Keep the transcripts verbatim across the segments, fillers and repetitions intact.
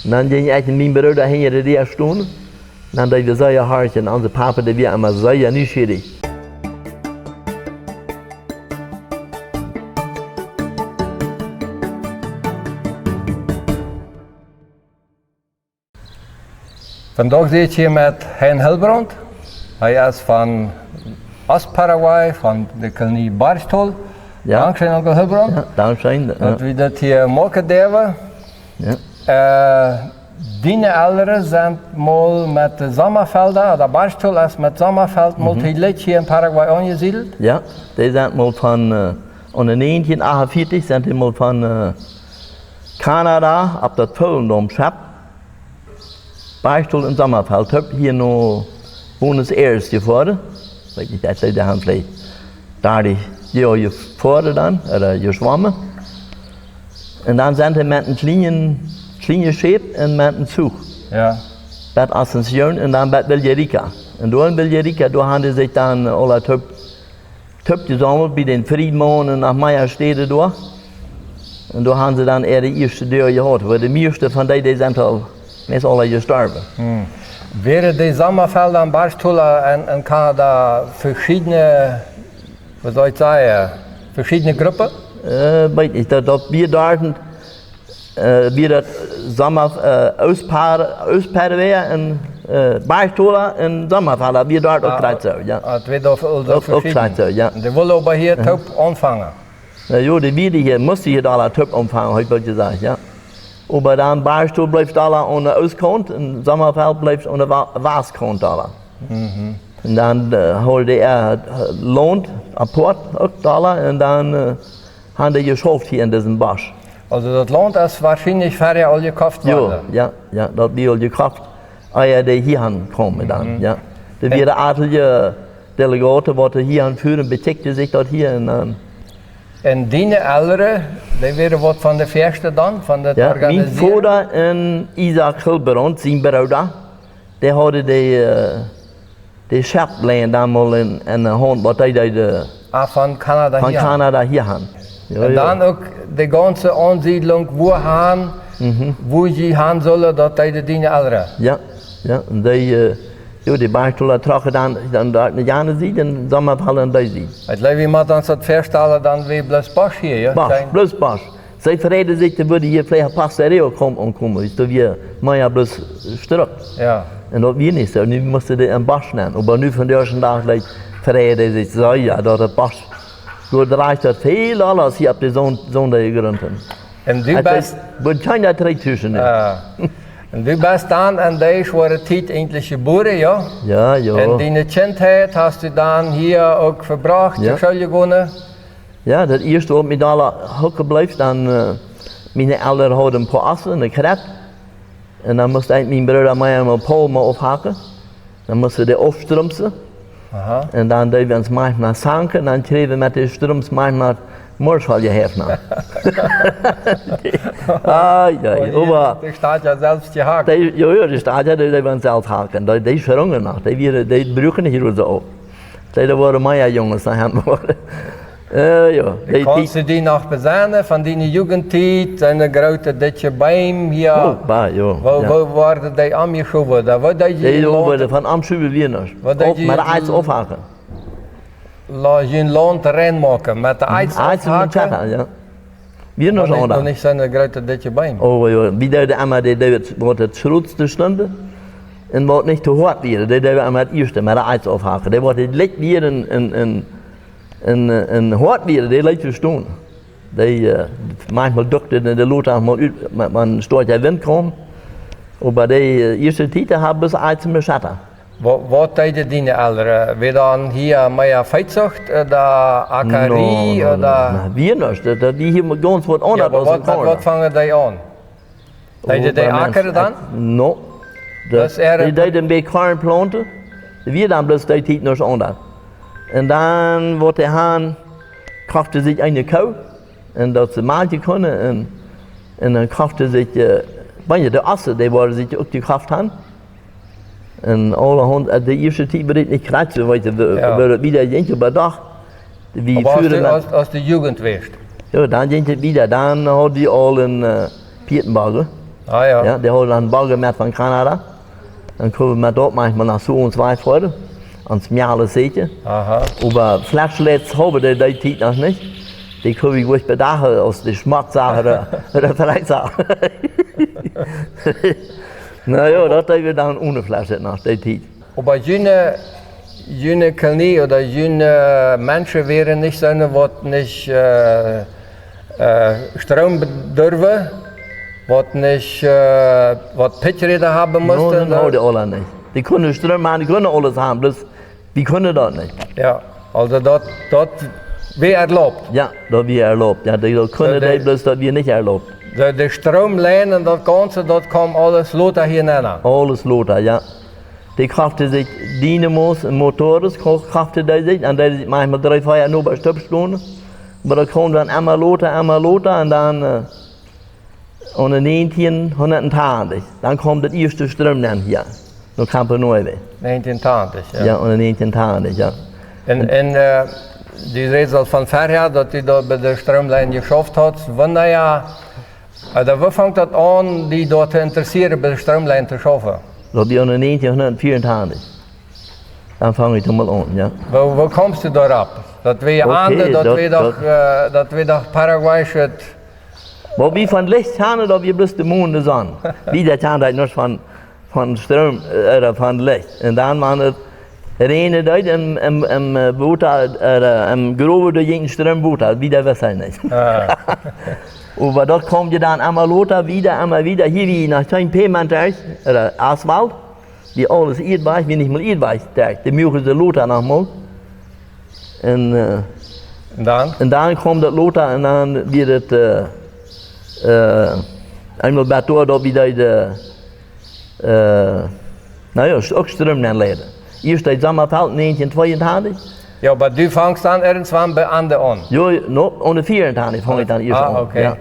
Un dan jinkj ekj un mien Brooda hinja de Däa stonen. Dan deed wie sea horchen. Onse Papa, dee wia emma sea nieschierich. Vondoag sit ekj hia met Hein Hildebrandt. Hee es von Ost-Paraguay, von de Kolonie Bergtol. Jo. Dankscheen, Onkel Hildebrandt. Jo, dankscheen, jo. Daut wie daut hia moaken derwen. Jo. Äh, diene Elren sent mol met de Sommerfelda, ooda Bergtol es met Sommerfeld, mol Mhm. tiedlich hia en Paraguay aunjesiedelt? Jo, dee sent mol von, äh, aune näajentieen achtundvieetich sent dee mol von, äh, Kanada opp daut Volendamschepp Bergtol un Sommerfeld, toop hia no Buenos Aires jefoaren. Weet nich, daut see doa han veleicht dartich Joa jefoaren dan, ooda jeschwomen. Un dan sent see met een kjlienet, kjlienet Schip un met een Zuch. Jo. Bat Asunción un dan bat Villarrica. Un doa en Villarrica, doa han see sikj dan, äh, aula toop toop jesaumelt bie dän Friedman un noch mea Städen doa. Un doa han see dan äare ieeschte Däa jehaut. Oba de mieeschte von dee, dee sent aul, meist aula jestorwen. Hm. Wieren de Sommerfelda un Bergtola en, en Kanada veschiedne, woo saul ekj sajen, veschiedne Gruppen? Äh, weet nich, daut, daut wia doa äh, wia daut Sommer-, äh, Oostpar-, Oostparaguay un, äh, Bergtola un Sommerfelda, wia doa uk Ah, krakjt soo, jo. Ah, daut wia doa aul soo Uk, uk veschieden. Krakjt soo, jo. Dee wullen oba hia Mhm. toop aunfangen. Na jo, dee wieren hia, musten hia aula toop aunfangen, haud ekj boolt jesajcht, jo. Oba dan Bergtol bleef aula aun de Oostkaunt un Sommerfeld bleef aun de Wa-, Westkaunt aula. Mhm. Un dan, äh, hauden dee, äh, Launt apoat, uk aula, un dan, äh, han dee jeschauft hia en disen Bosch. Aulsoo daut Launt es woarschienlich verhäa aul jekoft Jo, worden. Jo, jo, daut wia aul jekoft, ea dee hia han kjeemen dan, Mhm. jo. Dee En wieren atelje Delegaten, waut hia han fuaren, bekjikjten sikj daut hia un dan Un diene Elren, dee wieren waut von de ieeschte dan, von daut Jo, mien Organisieren? Voda un Isaak Hildebrandt, sien Brooda, dee hauden dee, äh, dee Schepplien dan mol en, en de Haunt, waut dee, dee, dee Ah, von Kanada von hia. Kanada hia han. Jo, Un jo. dan uk de gaunze Aunsiedlunk, wua han, Mhm. wua see han sullen, daut deeden diene Elren. Jo, jo, un dee, äh, jo, dee Bergtola trocken dan, dan doa aun de aundre Sied un Sommerfeld aun dee Sied. Ekj jleew, wie motten ons daut väastalen, dan wia bloos Bosch hia, jo? Bosch, Kjeen bloos Bosch. See freiden sikj, dee wudden hia veleicht Pastoreo komen aunkomen, wiels doa wia mea bloos Struck. Jo. Un daut wia nich soo, nu musten dee een Bosch nämen. Oba nu vondoag dän Dach, like, freiden see sikj soo, jo, daut daut Bosch. Doa drajcht daut väl aules hia opp de Soon-, Soonde Grunden. Un du Ekj best weet, wua kjeena trigj tuschen is. Ah. Un du best dan en dee schwoare Tiet eejentlich jebuaren, jo? Jo, jo. Un diene Kjintheit hast du dan hia uk vebrocht, Jo. to School jegonen? Jo, daut ieeschte, waut mie doa aula hocken bleef, dan, äh, miene Elren hauden een poa Ossen, ne Kjrett. Un dan must ekj mien Brooda mie eemol Palmen aufhacken. Dan musten dee aufstrumsen. Aha. Un dan deeden wie ons maunchmol zanken, dan kjrieejen wie met de Strumps maunchmol Morschfall jehäft, ne? Ah, jo, Oh, jo, dee, oba dee steit jo selfst jehakt. Dee, jo, jo, dee steit jo, dee, dee wieren selfst hacken. Dee, dee schrungen noch, dee wieren, dee bruaken nich rut soo. Dee, doa wieren mea Junges, doa han wieren. Äh, jo, dee, Kaust dee du die noch besennen von diene Jugendtiet, soone groote dikje Beem hia? Oh, bah, jo, Woo, jo. woo worden dee aunjeschowen? Doa, woo deed jie Dee in Launt, worden von aunjeschowen, wia nuscht. Woo deed Auf jie met in Eis aufhacken. La-, jie in Launt reinmoaken, met de Eis Eis mit aufhacken? Schatten, jo. Wia nuscht Noch nich, noch aundasch. nich soone groote dikje Beem. Oh, jo, wie deeden emma, dee, dee waut, waut daut schrotste stunden. Un waut nich too hoat wia, dee deeden emma daut ieeschte, met de Eis aufhacken. Dee waut daut licht wia en, en, en, en, äh, en hoat wia, dee leet wie stonen. Dee, äh, maunchmol duckten dee, dee loten mol ut, wan, wan stoakja Wint kjeem. Oba dee, äh, ieeschte Tiet, dee haud bloos Eis met Schatten. Wa-, waut deeden diene Elren? Wia dan hia mea Veezucht, äh, ooda Ackerie, No, no, no, ooda? no. Wia nuscht, daut, daut, dee hia gaunz waut Jo, aundasch oba aus waut, en waut, Kanada. waut fungen dee aun? Deeden dee Oba Mensch, ackren dan? ekj, no. Daut, Daut es äare dee deeden een bät Korn plaunten. Wia dan bloos dee Tiet nuscht aundasch. Un dan, waut dee han, koft see sikj eene Koo. Un daut see malkjen kunnen. Un, un dan koft see sikj, äh, wan jie de Ossen, dee woaren sikj uk jekoft han. Un aulahaunt, äh, de ieeschte Tiet wia daut nich krakjt soo, weetst du, woo, Jo. woo daut wieda jinkj, oba doch, wie Oba aus fuaren de, met aus, aus de Jugend wia. Jo, dan jinkj daut wieda. Dan haud wie aul een, äh, Pietenboagen. Ah, ja. Ja, dee hauden dan Bogge met von Kanada. Dan kunnen wie met daut maunchmol no Suons wajchfoaren. Ons Mjale secha. Aha. Oba Flashlights hauden dee, dee Tiet noch nich. Dee kunnen wie goanich bedachen, aus de Schmack sagen, ooda, ooda Fleesch sagen. Na jo, daut deed wie dan one Flashlight noch, dee Tiet. Oba june, june Kolonie ooda june Menschen wieren nich soone, waut nich, äh, äh, Stroom durwen, waut nich, äh, waut Pitjräda haben musten. No, daut hauden dee aula nich. Dee kunnen Stroom haben, dee kunnen aules haben, bloos wie kunnen daut nich. Ja, aulsoo daut, daut wia erlaubt. Ja, daut wia erlaubt. Ja, dee, daut kunnen dee, bloos daut wia nich erlaubt. De, de Stroomlein un daut gaunze, daut kjeem aules lota hia nenn. Aules lota, ja. Dee koften sikj Dynamos un Motores, ko-, koften dee sikj, un deeden sikj maunchmol dree, vea Nobasch toop stonen. Oba daut kjeem dan emma lota, emma lota, un dan, äh, aune näajentieen hundat tachentich, dan kjeem daut ieeschte Stroomnett hia, no Campo Nueve. Näajentieen tachentich, ja. Ja, aune näajentieen tachentich, ja. Un, un, äh, du sädst aul von verhäa, daut du doa bie de Stroomlein jeschauft hast. Wanea, äh, doa, woo funk daut aun, die doa to interessieren, bie de Stroomlein to schaufen? Daut wia aune näajentieen hundat vieauntachentich. Dan funk ekj doa mol aun, ja. Woo, woo kjemst du doaropp? Daut wia, okay, aundasch, daut, daut wia doch, daut, äh, daut wia doch Paraguay, waut wie von Licht hauden, daut wia bloos de Mon, de Sonn. Wie daut hauden, daut wia von, von Stroom, äh, ooda von Licht. Un dan, wan et räajnen deed em, em, em, äh, Wota, äh, em Growen, doa jinkj Stroom Wota, wada wist hee nich. Ah. Oba daut kjeem je dan emma lota, wada, emma wada. Hia wia noch kjeen Pavement, ooda Asfalt. Wia aules Ieedwajch, wia nich mol Ieedwajch, daut, dee muaken see lota noch mol. Un, äh, un dan? Un dan kjeem daut lota un dan wia et, äh, äh, eemol bat doa, daut wia dee, äh, na jo, uk Stroom nenn leiden. Ieescht daut Sommerfeld näajentieen tweeuntachentich. Jo, oba du fungst dan irjentwan bie Ande aun? Jo, no, aune vieauntachentich funk ekj dan ieescht aun. Ah, okay. Ja.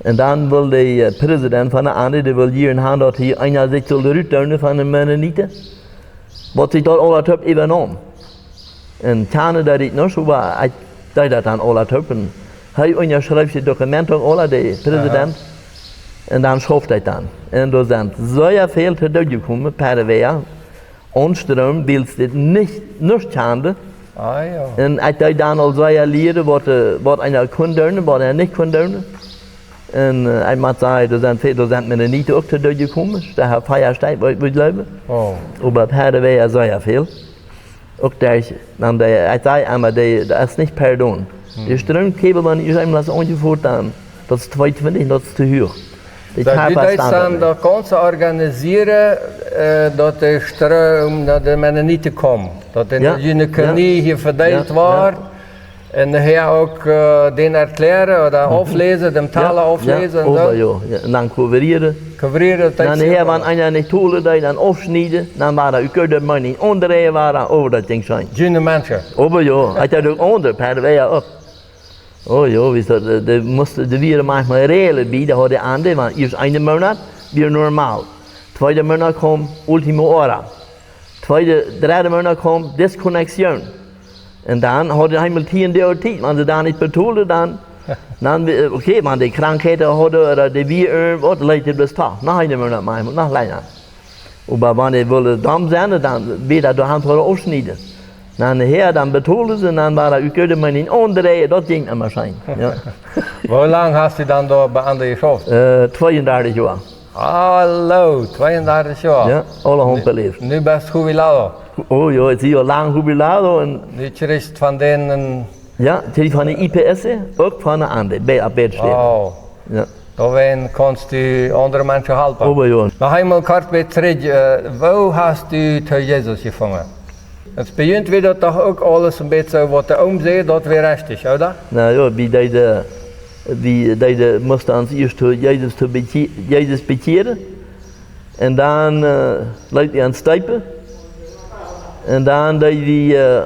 Un dan wull de, äh, Präsident von de Ande, dee wull hia en Haunt, daut hia eena sikj sull rutdoonen von de Mennoniten. Waut sikj daut aula toop äwanaum. Un kjeena deed nuscht, oba ekj deed daut dan aula toop. Un hee unjaschreef de Dokumenten aula, de Präsident. Aha. Un dan schauft hee dan. Un doa sent sea väl to Doot jekomen, per Wea. Aun Stroom, wiels dee nich, nuscht kjanden. Ah, jo. Un ekj deed dan aul sea lieren, waut, äh, waut eena kunn doonen, waut eena nich kunn doonen. Un, äh, ekj mott sajen, doa sent väl, doa sent Mennoniten uk to Doot jekomen. Doa haft hee sea stoakj, wudd, wudd jleewen. Oh. Oba daut wia sea väl. Uk doa, dan dee, ekj saj emma, dee, daut es nich Pardon. Hm. De Stroomkjebel, wan dee eemol es aunjefoten, dan, daut es tweeuntwintich, daut es too huach. Dee, soo, du deetst dan daut gaunze organisieren, äh, daut de Stroom no de Mennoniten kjemt. Daut en, jo, de june Kolonie, jo, hia vedeelt, jo, woat. Jo. Un nohäa uk, äh, dän erklären ooda, mhm, aufläsen, däm Tala, jo, aufläsen, jo, un soo. Oba jo, jo. Un dan kuvertieren. Kuvertieren, dan nohäa, wan eena nich tolen deed, dan aufschnieden. Dan wia daut uk de Meenunk, aundre wieren, oh, daut Dinkj scheen. June Menschen. Oba jo, ekj haud uk aundre, per Wea uk. Oh jo, wie daut, dee, dee musten, dee wieren maunchmol Räajlen bie, dee hauden aun, dee wieren ieescht een Moonat, wia normal. Tweeda Moonat kjeem Última Hora. Tweeda, dredda Moonat kjeem Disconnección. Un dan hauden see eemol tieen Doag Tiet, wan see dan nich betoolden, dan, dan, äh, okay, wan dee Krankheiten hauden ooda dee wia irjentwaut, leet dee bloos too. Noch een Moonat maunchmol, noch lenja. Oba wan dee wullen domm sennen, dan wada doa aun to aufschnieden. Dan nohäa, dan betoolden see, dan wia daut uk de Meenunk, aundre, daut jinkj emma scheen. Jo. Woo lang hast du dan doa bie Ande jeschauft? Äh, tweeundartich Joa. Hallo, tweeundartich Joa. Jo, aulahaunt beläft. Nu, nu best jubilado. Oh jo, ekj sie aul lang jubilado un nu kjrichst von dän Jo, dee von de I P S, uk von de Ande, bie, opp beid Städen. Wow. Jo. Doawäajen kaust du aundre Menschen halpen. Oba jo. Noch eemol kort wada trigj, äh, woo hast du to Jesus jefungen? Daut bejint wada daut doch uk aules een bät soo, waut de Oom säd, daut wia rajcht, ooda? Na jo, wie deeden, wie deeden, musten ons ieescht to Jesus, to bekje-, Jesus bekjieren. Un dan, äh, leet wie ons deepen. Un dan deeden wie, äh,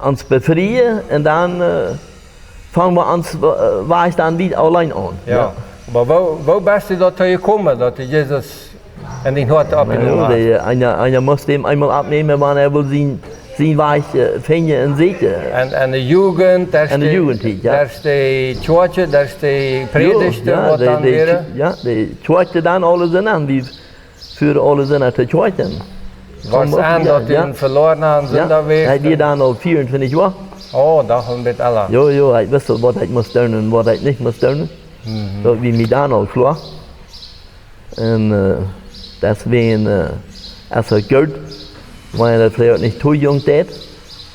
ons befrieen un dan, äh, fungen wie ons, äh, Wajch dan wada auleen aun. Jo. Jo. Oba woo, woo best du doatoo jekomen, daut du Jesus en dien Hoat oppjenomen hast? Na jo, dee, äh, eena, eena must am eemol oppnämen, wan hee well sien, sien Wajch, äh, finjen un seenen. En, en de Jugend, daut es de Jugend, jo. Daut es de Kjoakj, daut es de Prädja, jo, waut de, dan de, jo, de Kjoakj dan aule sent, un wie fuaren aule sent no de Kjoakj. Waut es aun, jo, daut wie veloaren aun Sindach? Jo, ekj wia dan aul vea un twintich Joa. Oh, daut wia een bät ella. Jo, jo, ekj wist aul, waut ekj must doonen un waut ekj nich must doonen. Mhm. Daut wia mie dan aul kloa. Un, äh, deswäajen, äh, es et goot, wan daut veleicht nich too junk deit,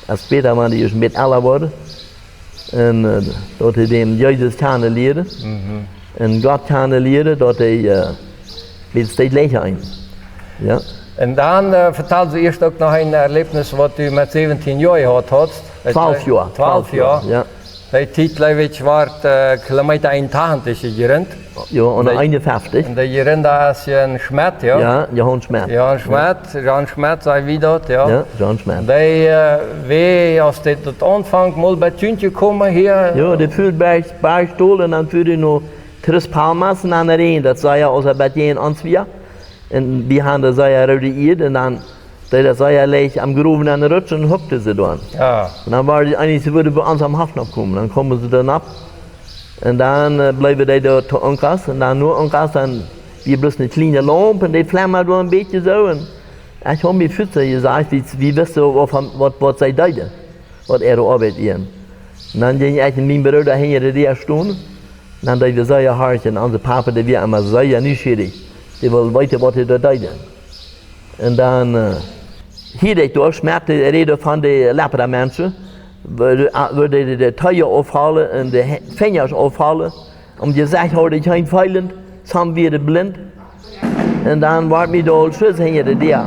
aus späta, wan dee een bät ella woaren. Un, äh, daut dee dän Jesus kjanen lieren. Mhm. Un Gott kjanen lieren, daut dee, äh, wia et leeja een. Jo. Un dan, äh, vetalst du ieescht uk noch een Erläwnis, waut du met säwentieen Joa jehaut hast. Twalf Joa. Twalf Joa. Jo. Dee Tiet, jleew ekj, wort, äh, Kilomeeta eenuntachentich jejrint. Jo, un dee, eenunfeftich. Un dee Jrinda es Jan Schmidt, jo? Jo, Johan Schmidt. Johan Schmidt, Jan Schmidt, saj wie daut, jo? Jo, Jan Schmidt. Dee, äh, wia, aus dit, daut aunfunk, mol bie Tüntje komen hia. Jo, dee fua Berg, Berg dol un dan fua dee no Tres Palmas un dan rieed, daut saj ekj, aus hee bie ons wia. Un wie hauden doa sea roode Ieed un dan deed daut sea leicht aum Growen aun rutschen un huckten see doa. Jo. Un dan wia daut eejentlich, see wudden bie ons aum Hoff nopp komen. Dan kjeemen see doa nopp. Un dan, äh, bleewen dee doa to Onkas. Un dan no Onkas, dan wia bloos eene kjliene Laump un dee flammad doa een bät soo. Un ekj haud mie fuaz jesajcht, wie, wie wisten uk, waut, waut see deeden. Waut äare Oabeit wia. Un dan jinkj ekj un mien Brooda hinja de Däa stonen. Un dan deed wie sea horchen. Onse Papa, dee wia emma sea nieschierich. Dee wull weeten, waut dee doa deeden. Un dan, äh, hieed ekj doa, Schmidt räden von de Lepra-Menschen, woo, äh, woo dee de Teejen aufhoolen un de He-, Finjasch aufhoolen. Om Jesecht haud ekj kjeen Feelen, somm wia ekj blint. Un dan wort mie doa aul schwind hinja de Däa.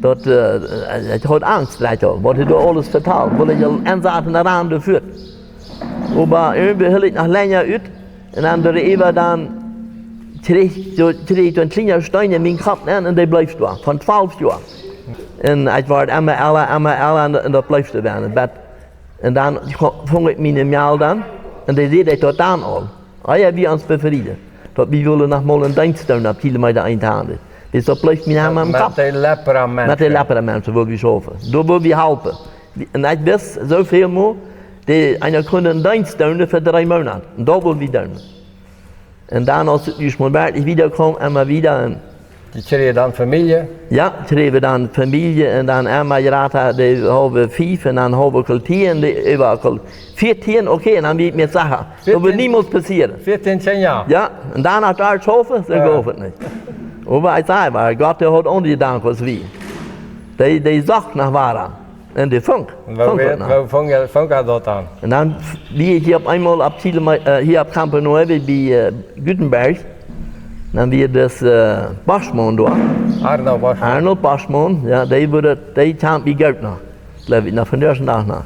Daut, äh, ekj haud Angst, jlikj aul, waut hee doa aules vetald. Wull ekj aul ensaten un rand doafäa. Oba irjentwoo hilt ekj noch lenja ut. Un dan doa äwa dan kjrieech, doa kjrieech ekj een kjlienen Steen en mienen Kopp nenn un dee bleef doa, von twalf Joa. Un ekj wort emma ella, emma ella un, un daut bleef doa bie. Bat, un dan funk ekj miene Mejal dan. Un dee säd ekj daut dan aul. Ah jo, wie ons befrieden. Daut wie wullen noch mol eenen Deenst doonen opp Kilomeeta eenuntachentich. Dis daut bleef mie emma em Kopp. Met de Lepra-Menschen. Met de Lepra-Menschen wull wie schaufen. Doa wull wie halpen. Wie, un ekj wist, soo väl mol, dee, eena kunn eenen Deenst doonen fa dree Moonat. Un daut wull wie doonen. Un dan, aus et nu mol werkjlich wieda kjeem, emma wieda. Un dee kjrieejen dan Famielje? Jo, kjrieejen wie dan Famielje un dan emma jrata, dee hauden fief un dan hauden wie Kultieren, dee äwa Kul-, vieetieen, okay, un dan wia ekj mie secha. Daut wudd niemols passieren. Vieetieen Kjinja? Jo, un dan no doa schaufen, soo Jo. Jleew ekj nich. Oba ekj saj, oba Gott, dee haud aundre Jedanken aus wie. Dee, dee socht no wada. Un dee funk. Un woo funk wea-, daut noch. Woo funk hee, funk hee daut dan? Un dan wia ekj hia opp eemol opp Chile, äh, hia opp Campo Nuevo bie, äh, Gutenberg. Dan wia dis, äh, Boschmann doa. Arnold Boschmann. Arnold Boschmann, jo, dee wudd, dee kjant mie goot noch. Jleew ekj, noch von disen Dach noch.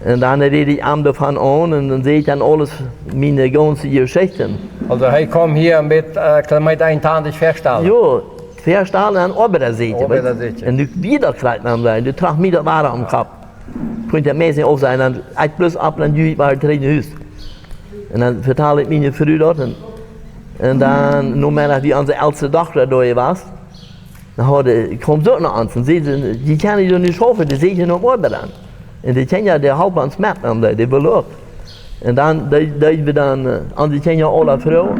Un dan räd ekj am doavon aun un dan säd ekj dan aules, miene gaunze Jeschichten. Aulsoo, hee kjeem hia met, äh, Kilomeeta eenuntachentich väastalen? Jo, väastalen un Oabeit seenen, weetst. Oabeit seenen. Un nu wia daut krakjt aum sennen, nu trock mie daut wada em Kopp. Kunn ekj daut meist nich aufsajen, dan ekj bloos opp, dan juach ekj wada trigj no Hus. Un dan vetald ekj miene Fru daut un, un dan, no Meddach, wia onse elste Dochta doa jewast. Dan haud, kjeem see uk no ons un säd see, dee kjennen doa nich schaufen, dee sent hia no Oabeit. Un dee Kjinja, dee halpen ons met, un dee, dee wullen uk. Un dan, dee, dee wie dan, äh, onse Kjinja aula fruach,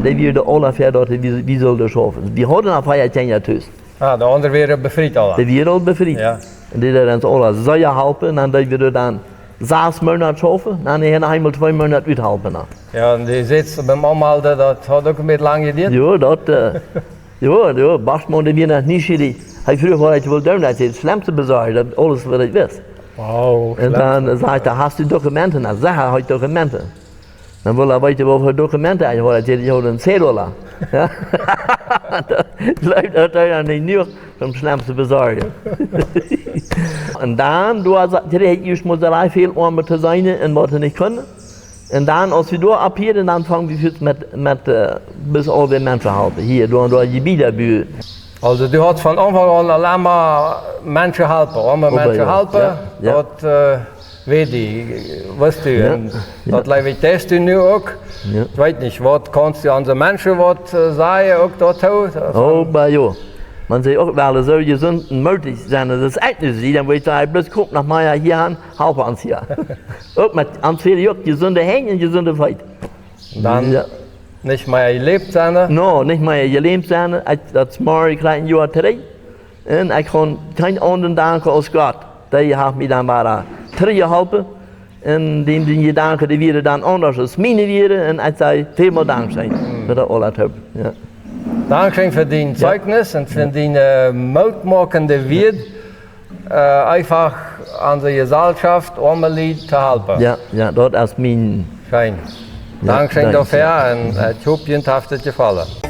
dee wieren aula fäa daut, wie, wie sullen schaufen. Wie hauden aul vea Kjinja tus. Ah, de aundre wieren befriet aula? Dee wieren aul befriet. Jo. Un dee deeden ons aula sea halpen, un dan deed wie dan sas Moonat schaufen, dan hia noch eemol twee Moonat uthalpen, nä. Jo, un dee Sitz biem Aunmelden, daut haud uk een bät lang jeduat? Jo, daut, äh, jo, jo, Boschmann, dee wia noch nieschierich. Hee fruach, waut ekj wull doonen, ekj säd, daut schlimmste besorjen, daut aules, waut ekj wist. Wow, un dan, äh, sajcht hee, hast du Dokumenten? Dan säd ekj, hab ekj Dokumenten? Dan wull hee weeten, waut fa Dokumenten ekj haud. Ekj säd, ekj haud een Cedula. Jo? Daut jleewd hee dan nich, nu daut schlimmste besorjen. Un dan, doa sa-, kjrieech ekj ieescht mol sea väl Oamoot to seenen un waut ekj nich kunn. Un dan, aus wie doa opphieden, dan fungen wie aun met, met, äh, bloos aul de Menschen halpen. Hia, doa, doa Jebieda buen. Aulsoo, du hast von Aunfank aun aul emma Menschen halpen, oame Menschen halpen, jo, jo. Daut, äh, weet ekj, weetst du, jo, un jo. Daut jleew ekj, deist du nu uk. Jo. Ekj weet nich, waut kaust du aun de Menschen waut, äh, sajen, uk doatoo? Oba jo. Wan see uk wellen soo jesunt un mootich sennen, daut es ech nich, dan wudd ekj sajen: Bloos komt noch mea hia aun, halpt ons hia. Uk met ons väle Joa jesunde Henj un jesunde Feet. Dan nich mea jelämt sennen? No, nich mea jelämt sennen. Ekj, daut es mau jlikj een Joa trigj. Un ekj kaun kjeen aundren danken aus Gott. Dee haft mie dan wada trigjjeholpen. Un dee, dee Jedanken, dee wieren dan aundasch aus miene wieren. Un ekj saj välmol Dankscheen fa daut aula toop. Jo. Dankscheen fa dien Zeichnis un fa diene mootmoakende Wieed, äh, eefach aun de Jesalschoft, oame Lied to halpen. Jo, jo, daut es mien. Scheen. Jo, dankscheen doafäa un, äh, ekj hop, junt haft et jefollen.